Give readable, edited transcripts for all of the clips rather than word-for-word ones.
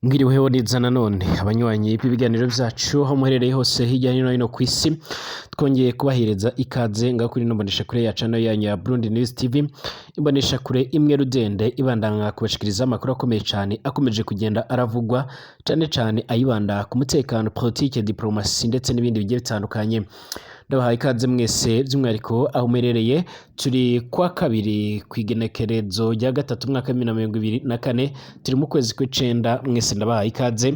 Mwiriweho neza nanone abanywanyi b'ibiganiro vyacu aho muherereye hose hirya no hino kw'isi, twongeye kubahereza ikaze ngaho kuri ino mboneshakure yacu nayo yanyu ya Burundi News TV, imboneshakure imwe rudende ibandanya kubashikiriza amakuru akomeye cane akomeje kugenda aravugwa, cane cane ayibanda ku mutekano, politike, diplomasi ndetse n'ibindi bigiye bitandukanye. Ndabahaye ikaze mwese by'umwihariko aho muherereye. Turi kwa kabiri kw'igenekerezo rya gatatu umwaka wa 2024, turi mu kwezi kw'icenda. Mwese ndabahaye ikaze,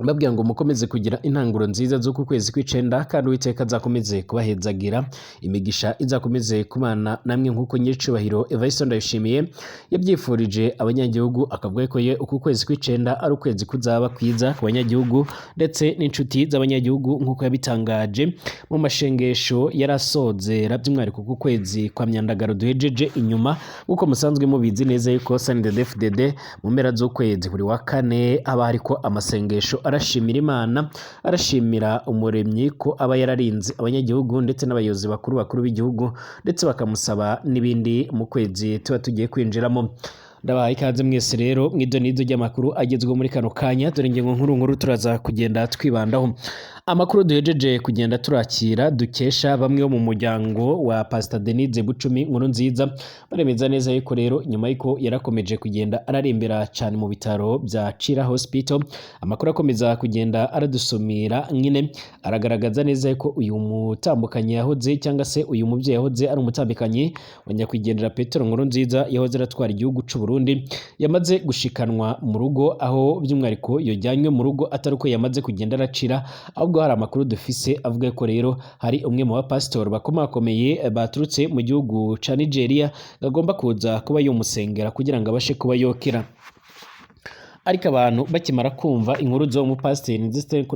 mbabwira ngo mukomeze kugira intanguro nziza z'uku kwezi kw'icenda, kandi Uwiteka azakomeze kubahezagira, imigisha izakomeze kubana namwe nk'uko nyiricubahiro Evariste Ndayishimiye yabyifurije abanyagihugu, akavuga ko ye uku kwezi kw'icenda ari ukwezi kuzaba kwiza ku banyagihugu ndetse n'inshuti z'abanyagihugu, nk'uko yabitangaje mu mashengesho yarasozera by'umwihariko ku kwezi kwa Myandagaro duhejeje inyuma. Nk'uko musanzwe mubizi neza yuko CNDD-FDD mu mpera z'ukwezi buri wa kane haba hariko amasengesho arashimira Imana, arashimira Umuremyi ko aba yararinze abanyagihugu ndetse n'abayobozi bakuru bakuru b'igihugu, ndetse bakamusaba n'ibindi mu kwezi tuba tugiye kwinjiramo. Ndabahaye ikaze mwese rero mw'idonido ry'amakuru agezweho muri kano kanya. Dore ingingo nkuru nkuru turaza kugenda twibandaho. Amakuru duhejeje kugenda turakira dukesha bamwe bo mu muryango wa Pastor Denise Bucumi Nkuru Nziza, baremeza neza yuko rero nyuma yuko yarakomeje kugenda ararembera cyane mu bitaro bya Chira Hospital, amakuru akomeza kugenda aradusumira nyine aragaragaza neza yuko uyu mutambukanyi yahoze, cyangwa se uyu mubyeyi yahoze ari umutambukanyi wa nyakwigendera Petero Nkuru Nziza yahoze aratwara igihugu c'u Burundi, yamaze gushikanwa mu rugo, aho by'umwihariko yojyanywe mu rugo atari uko yamaze kugenda aracira, ahubwo hari amakuru dufise avuga ko rero hari umwe mu bapasitori bakomakomeye baturutse mu gihugu ca Nigeria agomba kuza kuba yomusengera kugira ngo abashe kuba yokira. Ariko abantu bakimara kumva inkuru z'uwo mupasiteri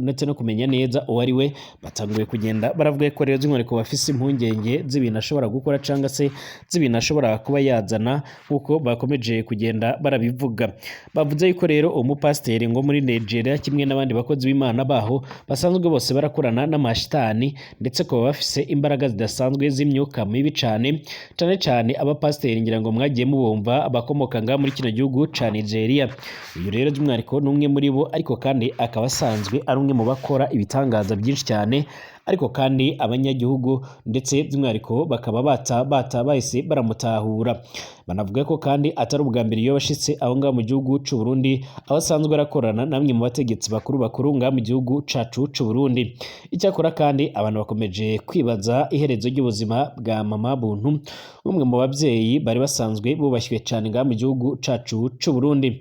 ndetse no kumenya neza uwo ari we, batanguye kugenda baravuga ko rero by'umwihariko bafise impungenge z'ibintu ashobora gukora cyangwa se z'ibintu ashobora kuba yazana, nk'uko bakomeje kugenda barabivuga. Bavuze yuko rero uwo mupasiteri ngo muri Nigeria, kimwe n'abandi bakozi b'Imana baho, basanzwe bose barakorana n'amashitani, ndetse ko bafise imbaraga zidasanzwe z'imyuka mibi cane cane cane abapasiteri ngira ngo mwagiye mubumva bakomoka ngaha muri kino gihugu ca Nigeria. Uyu rero by'umwihariko ni umwe muri bo, ariko kandi akaba asanzwe ari umwe mu bakora ibitangaza byinshi cyane, ariko kandi abanyagihugu ndetse by'umwihariko bakaba bata bata bahise baramutahura. Banavuga ko kandi atari ubwa mbere iyo bashitse aho ngaho mu gihugu c'u Burundi, aho asanzwe arakorana namwe mu bategetsi bakuru bakuru ngaha mu gihugu cacu c'u Burundi. Icyakora kandi abantu bakomeje kwibaza iherezo ry'ubuzima bwa Mama Buntu, umwe mu babyeyi bari basanzwe bubashywe cyane ngaha mu gihugu cacu c'u Burundi.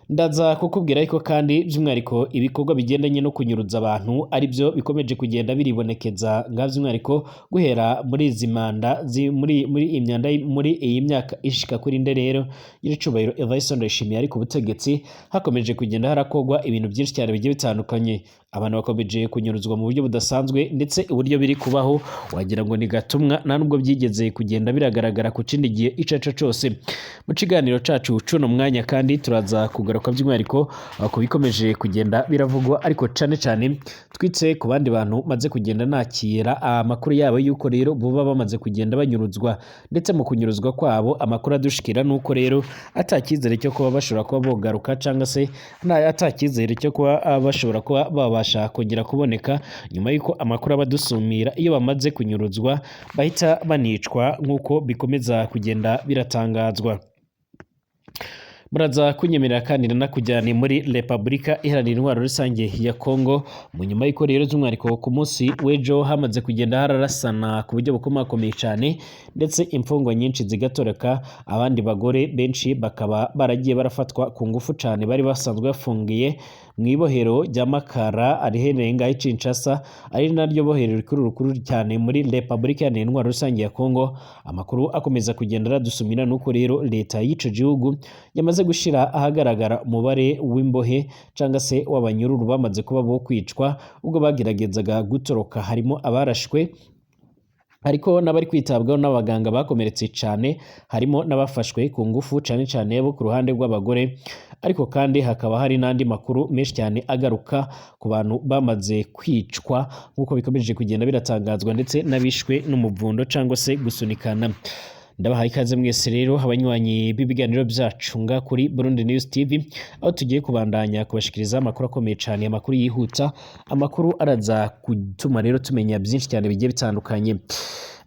Ndaza kukubwira ariko kandi by'umwihariko ibikorwa bigendanye no kunyuruza abantu ari byo bikomeje kugenda biribonekeza ngaha, by'umwihariko guhera muri izi manda muri imyanda muri iyi myaka ishika kuri nde rero nyiricubahiro Evariste Ndayishimiye ari ku butegetsi, hakomeje kugenda harakogwa ibintu byinshi cyane bigiye bitandukanye. Abantu bakomeje kunyuruzwa mu buryo budasanzwe, ndetse uburyo biri kubaho wagira ngo ni gatumwa, nta nubwo byigeze kugenda biragaragara ku kindi gihe ico arico cose. Mu kiganiro cacu cuno mwanya kandi turaza kugaruka by'umwihariko ku bikomeje kugenda biravugwa, ariko cane cane twitse ku bandi bantu maze kugenda nakira amakuru yabo yuko rero boba bamaze kugenda banyuruzwa, ndetse mu kunyuruzwa kwabo amakuru adushikira nuko rero ata cyizere cyo kuba bashobora kuba bogaruka, cyangwa se ata cyizere cyo kuba bashobora kuba babasha kongera kuboneka, nyuma yuko amakuru abadusumira iyo bamaze kunyuruzwa bahita banicwa, nk'uko bikomeza kugenda biratangazwa. Muraza kunyemerera kandi nanakujyane muri Repubulika Iharanira Intwaro Rusange ya Kongo, mu nyuma y'uko rero by'umwihariko ku munsi w'ejo hamaze kugenda hararasana ku buryo bukomakomeye cyane, ndetse imfungwa nyinshi zigatoreka, abandi bagore benshi bakaba baragiye barafatwa ku ngufu cyane bari basanzwe bafungiye mu ibohero rya Makara riherereye ngaho i Kinshasa, ari naryo bohero rikuru rukuru cyane muri Repubulika Iharanira Intwaro Rusange ya Kongo. Amakuru akomeza kugenda aradusumira nuko rero leta y'ico gihugu yamaze gushira ahagaragara umubare w'imbohe cyangwa se w'abanyururu bamaze kuba bo kwicwa ubwo bageragezaga gutoroka, harimo abarashwe, ariko n'abari kwitabwaho n'abaganga bakomeretse cyane, harimo n'abafashwe ku ngufu cyane cyane bo ku ruhande rw'abagore, ariko kandi hakaba hari n'andi makuru menshi cyane agaruka ku bantu bamaze kwicwa nk'uko bikomeje kugenda biratangazwa, ndetse n'abishwe n'umuvundo cyangwa se gusunikana. Ndabahaye ikaze mwese rero abanywanyi b'ibiganiro byacu nga kuri Burundi News TV, aho tugiye kubandanya kubashikiriza amakuru akomeye cyane, amakuru yihuta, amakuru araza gutuma rero tumenya byinshi cyane bigiye bitandukanye.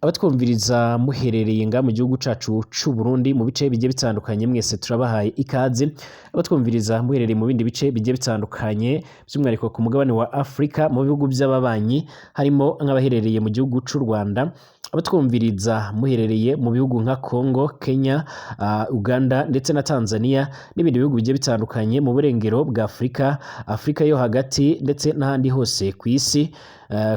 Abatwumviriza muherereye nga mu gihugu cacu c'u Burundi mu bice bigiye bitandukanye, mwese turabahaye ikaze. Abatwumviriza muherereye mu bindi bice bigiye bitandukanye, by'umwihariko ku mugabane wa Afrika, mu bihugu by'ababanyi, harimo nk'abaherereye mu gihugu c'u Rwanda, abatwumviriza muherereye mu bihugu nka Congo, Kenya, Uganda ndetse na Tanzania n'ibindi bihugu bigiye bitandukanye mu burengero bwa Afrika, Afrika yo hagati ndetse n'ahandi hose ku isi,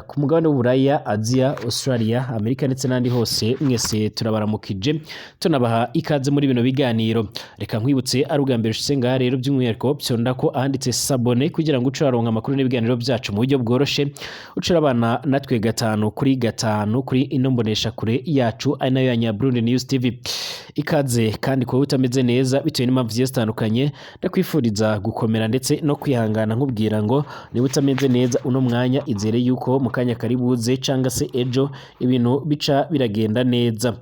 ku mugabane w'Uburaya, Aziya, Australia, Amerika ndetse n'ahandi hose, mwese turabaramukije tunabaha ikaze muri bino biganiro. Reka nkwibutse, ari ubwa mbere ushitse ngaha rero, by'umwihariko fyonda ko ahanditse s'abonner kugira ngo uce uraronka amakuru n'ibiganiro byacu mu buryo bworoshe, uce urabana natwe gatanu kuri gatanu kuri ino mbonesha kure yacu ari nayo ya Nyaburundi News TV. Ikaze kandi kuba utameze neza bitewe n'impamvu zigiye zitandukanye, ndakwifuriza gukomera ndetse no kwihangana, nkubwira ngo niba utameze neza uno mwanya, izere yuko mu kanya kari buze cyangwa se ejo ibintu bica biragenda neza.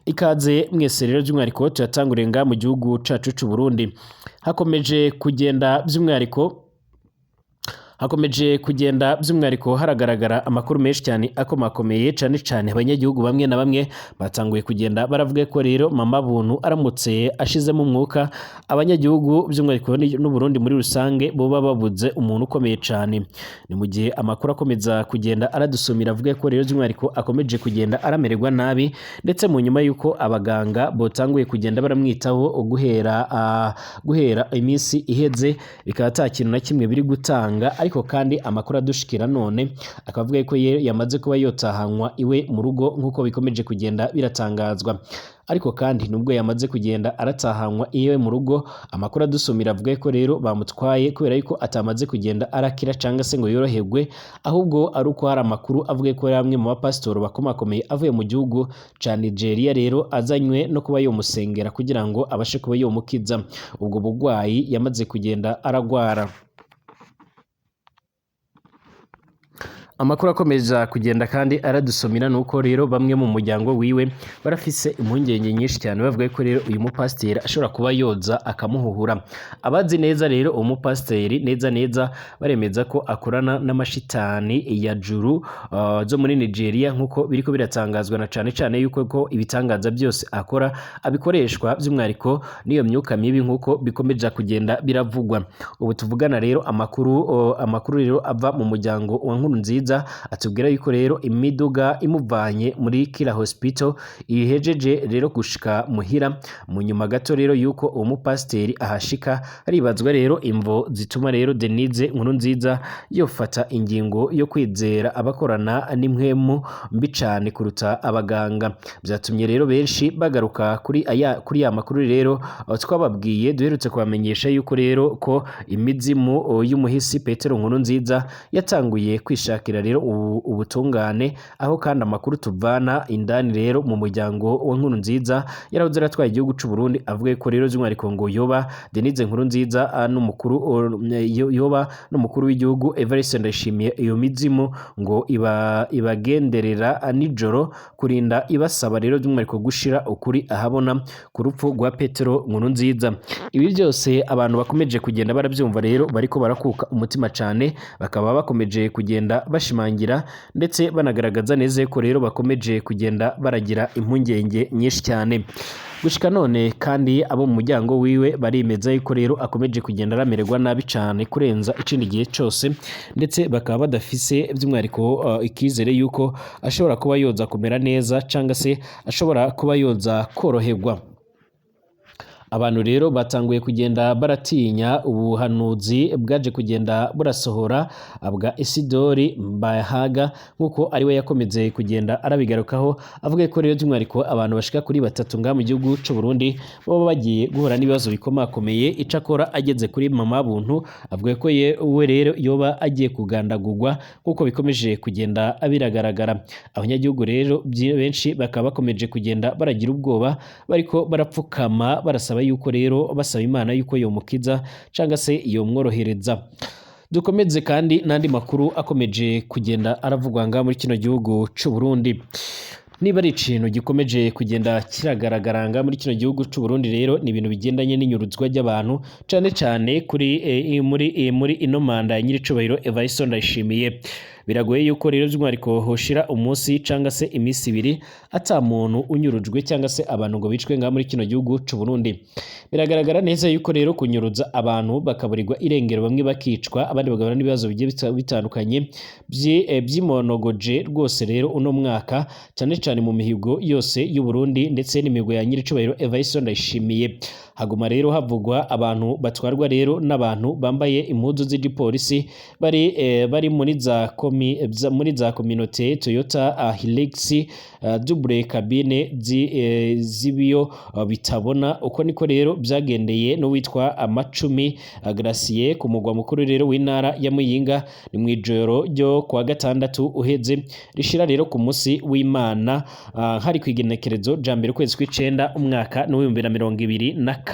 Ikaze mwese rero, by'umwihariko tuyatanguriye nga mu gihugu cacu c'u Burundi. Hakomeje kugenda by'umwihariko haragaragara amakuru menshi cyane akomakomeye, cyane cyane abanyagihugu bamwe na bamwe batanguye kugenda baravuga ko rero Mama Buntu aramutse ashizemo umwuka, abanyagihugu by'umwihariko n'u Burundi muri rusange boba babuze umuntu ukomeye cyane. Ni mu gihe amakuru akomeza kugenda aradusumira avuga ko rero by'umwihariko akomeje kugenda aramererwa nabi, ndetse mu nyuma y'uko abaganga botanguye kugenda baramwitaho guhera iminsi iheze, bikaba ata kintu na kimwe biri gutanga. Ariko kandi amakuru adushikira none akaba avuga ko yamaze kuba yotahanwa iwe mu rugo nk'uko bikomeje kugenda biratangazwa. Ariko kandi nubwo yamaze kugenda aratahanwa iwe mu rugo, amakuru adusumira avuga ko rero bamutwaye kubera yuko atamaze kugenda arakira cyangwa se ngo yoroherwe, ahubwo ari uko hari amakuru avuga ko bamwe mu bapasitori bakomakomeye avuye mu gihugu ca Nigeria rero azanywe no kuba yomusengera kugira ngo abashe kuba yomukiza ubwo bugwayi yamaze kugenda aragwara. Amakuru akomeza kugenda kandi aradusomera nuko rero bamwe mu muryango wiwe barafise impungenge nyinshi cyane, bavuga ko rero uyu mupasiteri ashobora kuba yoza akamuhuhura. Abazi neza rero uwo mupasiteri neza neza baremeza ko akorana n'amashitani ya juru zo muri Nigeria, nkuko biriko biratangazwa na cane cane yuko ko ibitangaza byose akora abikoreshwa by'umwihariko n'iyo myuka mibi, nkuko bikomeje kugenda biravugwa. Ubu tuvugana rero amakuru rero ava mu muryango wa Nkurunziza atubwira yuko rero imiduga imuvanye muri Kira Hospital ihejeje rero gushika muhira. Mu nyuma gato rero yuko uwo mupasiteri ahashika, haribazwa rero imvo zituma rero Denise Nkurunziza yofata ingingo yo kwizera abakorana n'impwemu mbi cane kuruta abaganga. Byatumye rero benshi bagaruka kuri ya makuru rero twababwiye duherutse kubamenyesha yuko rero ko imizimu y'umuhisi Petero Nkurunziza yatanguye kwishakira rero ubutungane, aho kandi amakuru tuvana indani rero mu muryango wa Nkurunziza yarahoze aratwaye igihugu c'u Burundi avuga ko rero by'umwihariko ngo yoba Denise Nkurunziza n'umukuru yoba n'umukuru w'igihugu Evariste Ndayishimiye, iyo mizimu ngo ibagenderera nijoro kurinda ibasaba rero by'umwihariko gushira ukuri ahabona ku rupfu rwa Petero Nkurunziza. Ibi byose abantu bakomeje kugenda barabyumva rero bariko barakuka umutima cyane, bakaba bakomeje kugenda bashimangira ndetse banagaragaza neza ko rero bakomeje kugenda baragira impungenge nyinshi cyane. Gushika none kandi abo mu muryango wiwe barimeza yuko rero akomeje kugenda aramererwa nabi cyane kurenza ikindi gihe cyose, ndetse bakaba badafise by'umwihariko ikizere yuko ashobora kuba yoza kumera neza cyangwa se ashobora kuba yoza koroherwa. Abantu rero batanguye kugenda baratinya ubuhanuzi bwaje kugenda burasohora bwa Isidori Mbayahaga, nkuko ariwe yakomeze kugenda arabigarukaho avuga ko rero by'umwihariko abantu bashika kuri batatu ngaha mu gihugu c'u Burundi baba bagiye guhura n'ibibazo bikomakomeye. Icakora ageze kuri Mama Buntu avuga ko we rero yoba agiye kugandagurwa, nkuko bikomeje kugenda biragaragara. Abanyagihugu rero benshi bakaba bakomeje kugenda baragira ubwoba, bariko barapfukama barasaba yuko rero basaba Imana yuko yomukiza cyangwa se yomworohereza. Dukomeze kandi n'andi makuru akomeje kugenda aravugwa ngaha muri kino gihugu c'u Burundi. Niba ari ikintu gikomeje kugenda kiragaragara muri kino gihugu c'u Burundi rero, ni ibintu bigendanye n'inyuruzwa ry'abantu, cane cane kuri muri ino manda ya nyiricubahiro Evariste Ndayishimiye. Biragoye yuko rero by'umwihariko hoshira umunsi cangwa se iminsi ibiri ata muntu unyurujwe cyangwa se abantu ngo bicwe ngaha muri kino gihugu c'u Burundi. Biragaragara neza yuko rero kunyuruza abantu bakaburirwa irengero, bamwe bakicwa, abandi bagahura n'ibibazo bigiye bitandukanye vyimonogoje rwose rero uno mwaka, cane cane mu mihigo yose y'u Burundi ndetse n'imihigo ya nyiricubahiro Evariste Ndayishimiye. Haguma rero havugwa abantu batwarwa rero n'abantu bambaye impuzu z'igipolisi, bari muri za communauté Toyota Hilux double cabine z'ibiyo bitabona. Uko niko rero byagendeye n'uwitwa Amacumi Gracier ku mugwa mukuru rero w'intara ya Muyinga. Ni mw'ijoro ryo kuwa gatandatu uheze rishira rero ku munsi w'Imana, hari kw'igenekerezo rya mbere ukwezi kw'icenda umwaka n'2024.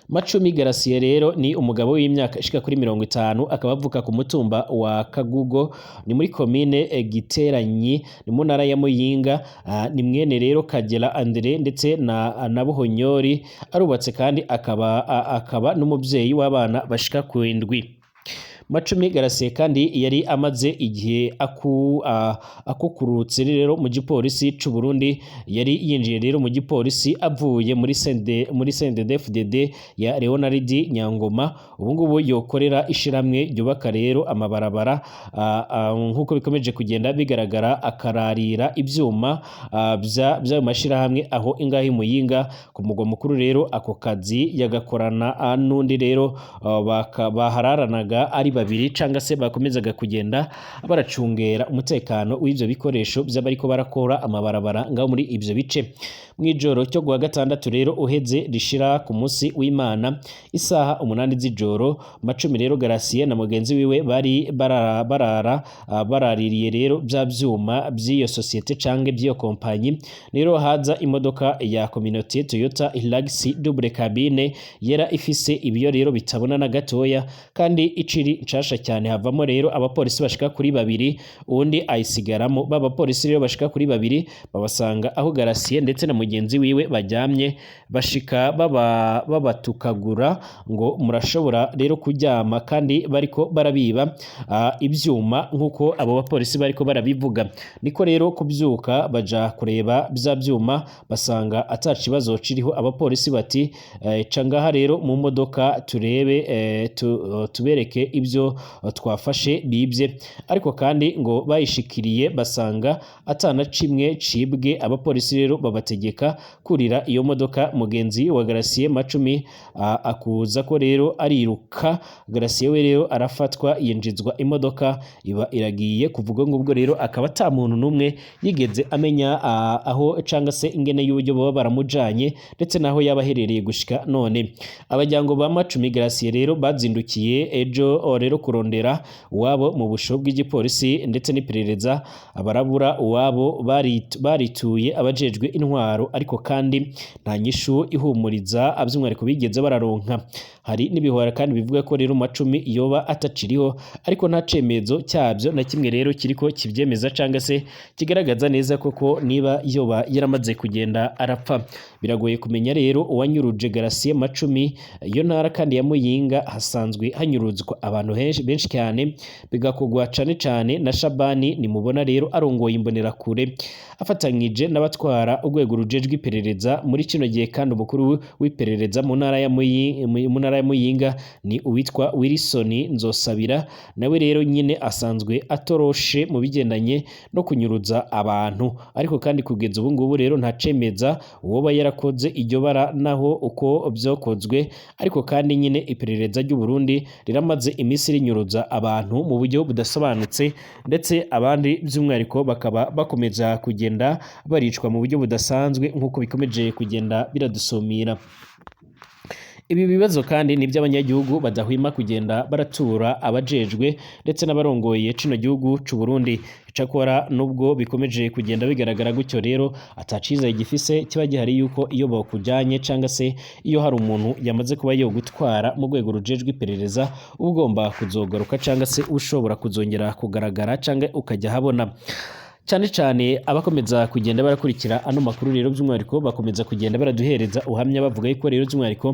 Macumi Garasiye rero ni umugabo w'imyaka ishika kuri 50, akaba avuka ku mutumba wa Kagugo, ni muri komine Giteranyi, ni mu ntara ya Muyinga. Ni mwene rero Kagera Andre ndetse na Buhonyori. Arubatse kandi akaba n'umuvyeyi w'abana bashika ku 7. Macumi Garasiye kandi yari amaze igihe akukurutse rero mu gipolisi c'u Burundi. Yari yinjiye rero mu gipolisi avuye muri CNDD-FDD ya Leonard Nyangoma. Ubu ngubu yokorera ishiramwe ryubaka rero amabarabara, nkuko bikomeje kugenda bigaragara, akararira ivyuma vy'ayo mashirahamwe aho ingahe Muyinga ku mugwa mukuru. Rero ako kazi yagakorana n'undi rero bahararanaga ari babiri, canga se bakomezaga kugenda baracungera umutekano w'ivyo bikoresho vy'abariko barakora amabarabara ngaho muri ivyo bice. Mw'ijoro cyo guwa gatandatu rero uheze rishira ku munsi w'Imana, isaha 8 z'ijoro, Macumi rero Garasiye na mugenzi wiwe bari barara baraririye rero vya vyuma vy'iyo societe canke vy'iyo kompanyi. Rero haza imodoka ya communauté Toyota Hilux double cabine yera ifise ibiyo rero bitabona na gatoya kandi iciri nshasha cyane. Havamo rero abapolisi bashika kuri babiri, uwundi ayisigaramo. B'abapolisi rero bashika kuri babiri babasanga aho Garasiye ndetse na mugenzi wiwe baryamye, bashika babatukagura ngo murashobora rero kuryama kandi bariko barabiba ivyuma, nkuko abo bapolisi bariko barabivuga. Niko rero kubyuka baja kureba vya vyuma, basanga ata kibazo kiriho. Abapolisi bati ca ngaha rero mu modoka turebe, tubereke ibyo twafashe bibye. Ariko kandi ngo bayishikiriye basanga atana cimwe cibwe. Abapolisi rero babategeka kurira iyo modoka. Mugenzi wa Garasiye Macumi akuza ko rero ariruka. Garasiye we rero arafatwa, yinjizwa imodoka iba iragiye. Kuvuga ngo ubwo rero akaba ata muntu n'umwe yigeze amenya aho canga se ingene y'uburyo baba baramujanye ndetse naho yaba aherereye gushika none. Abajyango ba Macumi Garasiye rero bazindukiye ejo rero kurondera uwabo mu busho bw'igipolisi ndetse n'iperereza, abarabura uwabo. Barituye abajejwe intwaro, ariko kandi nta nyishu ihumuriza by'umwihariko bigeze bararonka. Hari n'ibihora kandi bivuga ko rero Macumi yoba ataciriho, ariko nta cemezo cyabyo na kimwe rero kiriko kibyemeza canga se kigaragaza neza koko niba yoba yaramaze kugenda arapfa. Biragoye kumenya rero uwanyuruje Garasiye Macumi. Iyo ntara kandi ya Muyinga hasanzwe hanyuruzwa abantu benshi cyane, bigakorwa cane cane na Shabani nimubona rero arongoye imbonerakure afatanyije n'abatwara urwego rujejwe iperereza muri kino gihe. Kandi umukuru w'iperereza mu ntara ya Muyinga ni uwitwa Wilson Nzosabira, nawe rero nyine asanzwe atoroshe mu bigendanye no kunyuruza abantu. Ariko kandi kugeza ubu ngubu rero nta cemeza uwoba yarakoze iryo bara naho uko vyokozwe. Ariko kandi nyine iperereza ry'u Burundi riramaze iminsi rinyuruza abantu mu buryo budasobanutse, ndetse abandi by'umwihariko bakaba bakomeza kugenda baricwa mu buryo budasanzwe, nk'uko bikomeje kugenda biradusumira. Ibi bibazo kandi ni iby'abanyagihugu badahwema kugenda baratura abajejwe ndetse n'abarongoye kino gihugu c'u Burundi. Icakora nubwo bikomeje kugenda bigaragara gutyo rero, atacizeye gifise kiba gihari yuko iyo bakujanye canga se iyo hari umuntu yamaze kuba yo gutwara mu rwego rujejwe iperereza, uba ugomba kuzogaruka canga se ushobora kuzongera kugaragara canga ukajya habona. Cyane cyane abakomeza kugenda barakurikira ano makuru rero by'umwihariko bakomeza kugenda baraduhereza uhamya, bavuga yuko rero by'umwihariko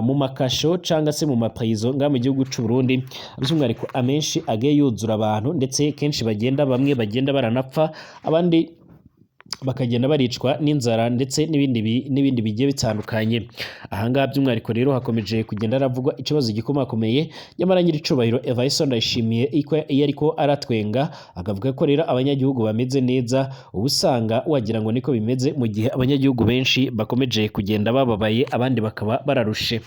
mu makasho cyangwa se mu mapayizo ngaha mu gihugu c'u Burundi, by'umwihariko amenshi agiye yuzura abantu, ndetse kenshi bagenda bamwe bagenda baranapfa, abandi bakagenda baricwa n'inzara, ndetse n'ibindi bigiye bitandukanye. Ahangaha by'umwihariko rero hakomeje kugenda haravugwa ikibazo gikomakomeye. Nyamara nyiricubahiro Evariste Ndayishimiye iyo ariko aratwenga akavuga ko rero abanyagihugu bameze neza, uba usanga wagira ngo niko bimeze, mu gihe abanyagihugu benshi bakomeje kugenda bababaye, abandi bakaba bararushe.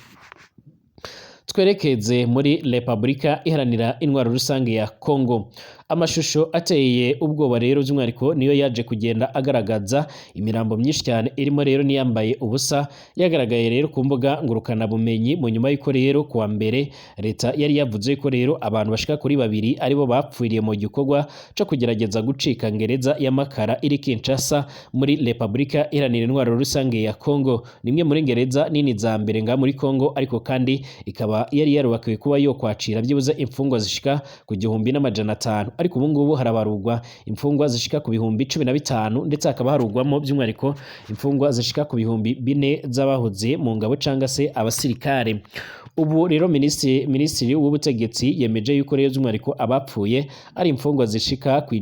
Twerekeze muri Repubulika Iharanira Intwaro Rusange ya Congo. Amashusho ateye ubwoba rero by'umwihariko niyo yaje kugenda agaragaza imirambo myinshi cyane, irimo rero n'iyambaye ubusa, yagaragaye rero ku mbuga ngurukanabumenyi mu nyuma y'uko rero kuwa mbere leta yari yavuze ko rero abantu bashika kuri babiri aribo bapfiriye mu gikorwa cyo kugerageza gucika ngereza y'amakara iri Kinshasa muri Repubulika Iharanira Intwaro Rusange ya Congo. Ni imwe muri ngereza nini za mbere ngaha muri Congo, ariko kandi ikaba yari yarubakiwe kuba yo kwakira byibuze imfungwa zishika ku 1500, ariko ubu ngubu harabarugwa imfungwa zishika ku 15,000, ndetse hakaba harugwamo by'umwihariko imfungwa zishika ku 4000 z'abahoze mu ngabo cyangwa se abasirikare. Ubu rero minisitiri w'ubutegetsi yemeje yuko rero by'umwihariko abapfuye ari imfungwa zishika ku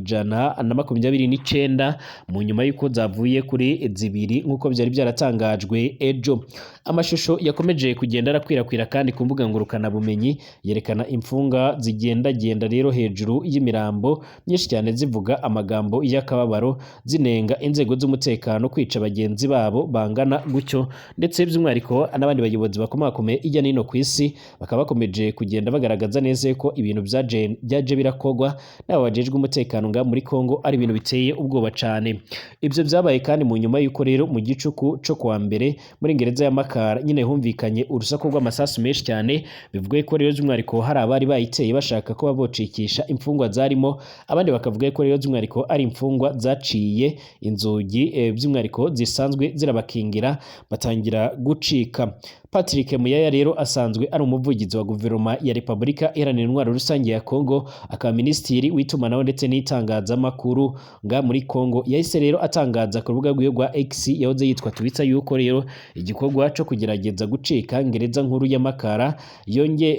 129, mu nyuma y'uko zavuye kuri zibiri nk'uko byari byaratangajwe ejo. Amashusho yakomeje kugenda arakwirakwira kandi ku mbuga ngurukanabumenyi yerekana imfunga zigendagenda rero hejuru y'imirambo myinshi cyane, zivuga amagambo y'akababaro, zinenga inzego z'umutekano kwica bagenzi babo bangana gutyo, ndetse by'umwihariko n'abandi bayobozi bakomakomeye hirya no hino ku isi bakaba bakomeje kugenda bagaragaza neza ko ibintu byaje birakogwa n'aba bajejwe umutekano ngaha muri Congo ari ibintu biteye ubwoba cyane. Ibyo byabaye kandi mu nyuma y'uko rero mu gicuku cyo kuwa mbere muri ngereza y'amakara nyine humvikanye urusaku rw'amasasu menshi cyane, bivuga ko rero by'umwihariko hari abari bayiteye bashaka kuba bocikisha imfungwa zarimo, abandi bakavuga ko rero by'umwihariko ari imfungwa zaciye inzugi by'umwihariko zisanzwe zirabakingira batangira gucika. Patrick Muyaya rero asanzwe ari umuvugizi wa guverinoma ya Repubulika Iharanira Intwaro Rusange ya Congo, akaba minisitiri w'itumanaho ndetse n'itangazamakuru nga muri Congo. Yahise rero atangaza ku rubuga rwiwe rwa X yahoze yitwa Twitter yuko rero igikorwa cyo kugerageza gucika ngereza nkuru y'amakara yonge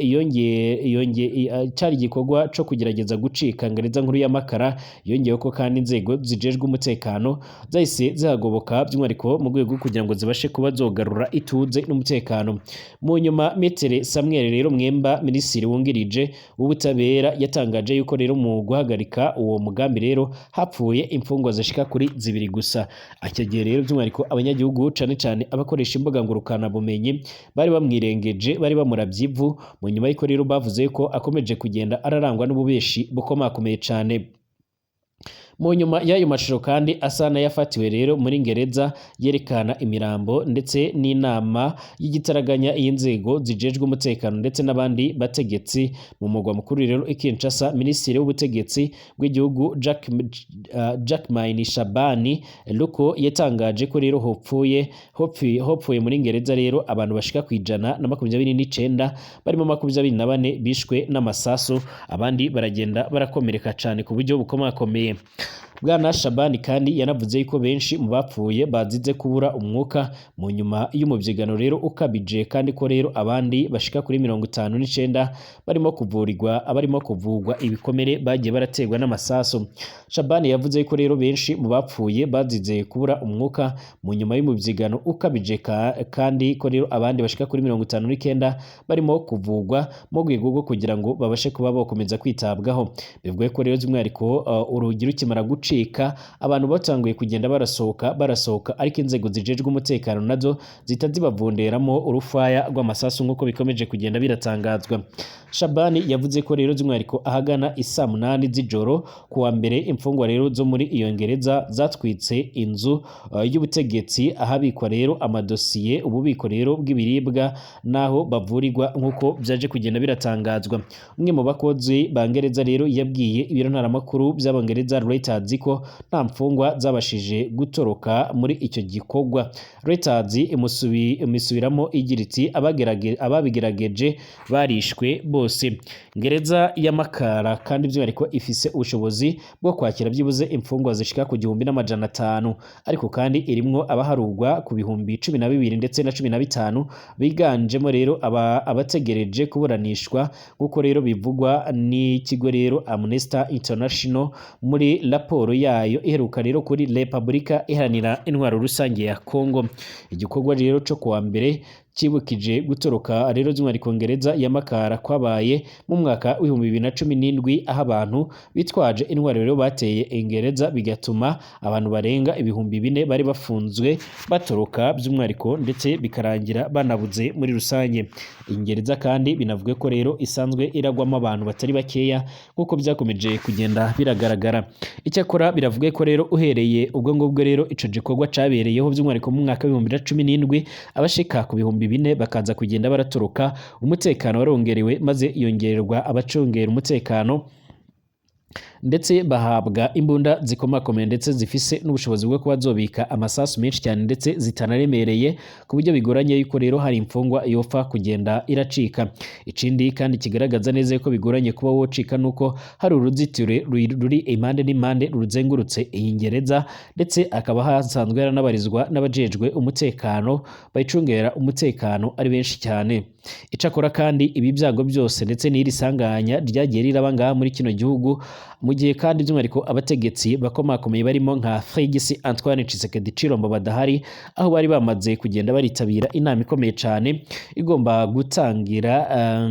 cyari igikorwa cyo kugerageza gucika ngereza nkuru y'amakara. Yongeyeho ko kandi inzego zijejwe umutekano zahise zihagoboka by'umwihariko mu rwego kugira ngo zibashe kuba zogarura ituze n'umutekano. Mu nyuma Metere Samuel rero Mwemba, minisitiri wungirije w'ubutabera, yatangaje yuko rero mu guhagarika uwo mugambi rero hapfuye imfungwa zishika kuri zibiri gusa. Icyo gihe rero by'umwihariko abanyagihugu cyane cyane abakoresha imbuga ngurukanabumenyi bari bamwirengeje, bari bamuravye ivu, mu nyuma y'uko rero bavuze ko akomeje kugenda ararangwa n'ububeshi bukomakomeye cyane. Mu nyuma y'ayo mashusho kandi asa n'ayafatiwe rero muri ngereza yerekana imirambo ndetse n'inama y'igitaraganya y'inzego zijejwe umutekano ndetse n'abandi bategetsi mu mugwa mukuru rero i Kinshasa, minisitiri w'ubutegetsi bw'igihugu Jackman Shabani Luko yatangaje ko rero hopfuye muri ngereza rero abantu bashika ku 129, barimo 24 bishwe n'amasasu, abandi baragenda barakomereka cyane ku buryo bukomakomeye. Bwana Shabani kandi yanavuze yuko benshi mu bapfuye bazize kubura umwuka mu nyuma y'umubyigano rero ukabije, kandi ko rero abandi bashika kuri 59 barimo kuvurirwa abarimo kuvugwa ibikomere bagiye baraterwa n'amasasu. Shabani yavuze yuko rero benshi mu bapfuye bazize kubura umwuka mu nyuma y'umubyigano ukabije, kandi ko rero abandi bashika kuri 59 barimo kuvugwa mu rwego rwo kugira ngo babashe kuba bakomeza kwitabwaho. Bivuga ko rero by'umwihariko urugi rukimara gucika abantu batanguye kugenda barasohoka, ariko inzego zijejwe umutekano nazo zita zibavunderamo urufaya rw'amasasu nk'uko bikomeje kugenda biratangazwa. Shabani yavuze ko rero by'umwihariko ahagana isaa 8 z'ijoro kuwa mbere imfungwa rero zo muri iyo ngereza zatwitse inzu y'ubutegetsi ahabikwa rero amadosiye, ububiko rero bw'ibiribwa naho bavurirwa nk'uko byaje kugenda biratangazwa. Umwe mu bakozi ba ngereza rero yabwiye ibiro ntaramakuru by'Abongereza Reuters kwezi ko nta mfungwa zabashije gutoroka muri icyo gikorwa. Reuters imusubiramo igira iti ababigerageje barishwe bose. Gereza ya Makara kandi by'umwihariko ifise ubushobozi bwo kwakira byibuze imfungwa zishika ku 1500, ariko kandi irimwo abaharugwa ku 12,000 ndetse na 15, biganjemo rero abategereje kuburanishwa, nk'uko rero bivugwa n'ikigo rero Amnesty International muri raporo yayo iheruka rero kuri Repubulika Iharanira Intwaro Rusange ya Congo. Igikorwa rero co kuwa mbere cibukije gutoroka rero by'umwihariko gereza ya Makara kwabaye mu mwaka w'2017, aho abantu bitwaje intwaro rero bateye ingereza, bigatuma abantu barenga 4000 bari bafunzwe batoroka by'umwihariko, ndetse bikarangira banabuze muri rusange. Ingereza kandi binavuga ko rero isanzwe iragwamo abantu batari bakeya, nk'uko byakomeje kugenda biragaragara. Icyakora biravuga ko rero uhereye ubwo ngubwo rero ico gikorwa cabereyeho by'umwihariko mu mwaka w'2017, abashika ku 4000 bakaza kugenda baratoroka, umutekano warongerewe maze yongererwa abacungera umutekano, ndetse bahabwa imbunda zikomakomeye ndetse zifise n'ubushobozi bwo kuba zobika amasasu menshi cyane ndetse zitanaremereye, ku buryo bigoranye yuko rero hari imfungwa yopfa kugenda iracika. Ikindi kandi kigaragaza neza ko bigoranye kuba wocika nuko hari uruzitiro ruri impande n'impande ruzengurutse iyi gereza, ndetse akaba hasanzwe haranabarizwa n'abajejwe umutekano bayicungera umutekano ari benshi cyane. Icakora kandi ibi byago byose ndetse n'iri sanganya ryagiye riraba ngaha muri kino gihugu, mu gihe kandi by'umwihariko abategetsi bakomakomeye barimo nka Félix Antoine Tshisekedi Tshilombo badahari, aho bari bamaze kugenda baritabira inama ikomeye cyane igomba gutangira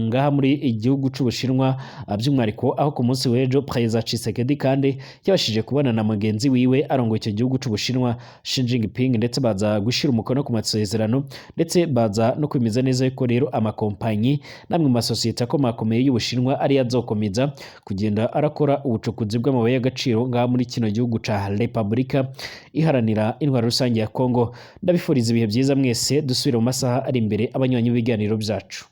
ngaha muri igihugu c'Ubushinwa, by'umwihariko aho ku munsi w'ejo Perezida Tshisekedi kandi yabashije kubona na mugenzi wiwe arongoye icyo gihugu c'Ubushinwa Xi Jinping, ndetse baza gushira umukono ku masezerano, ndetse baza no kwemeza neza yuko rero amakompanyi n'amwe mu masosiyete akomakomeye y'Ubushinwa ari azokomeza kugenda arakora ubucukuzi bw'amabuye y'agaciro ngaha muri kino gihugu ca Repubulika Iharanira Intwaro Rusange ya Congo. Ndabifuriza ibihe byiza mwese, dusubire mu masaha ari imbere abanywanyi b'ibiganiro byacu.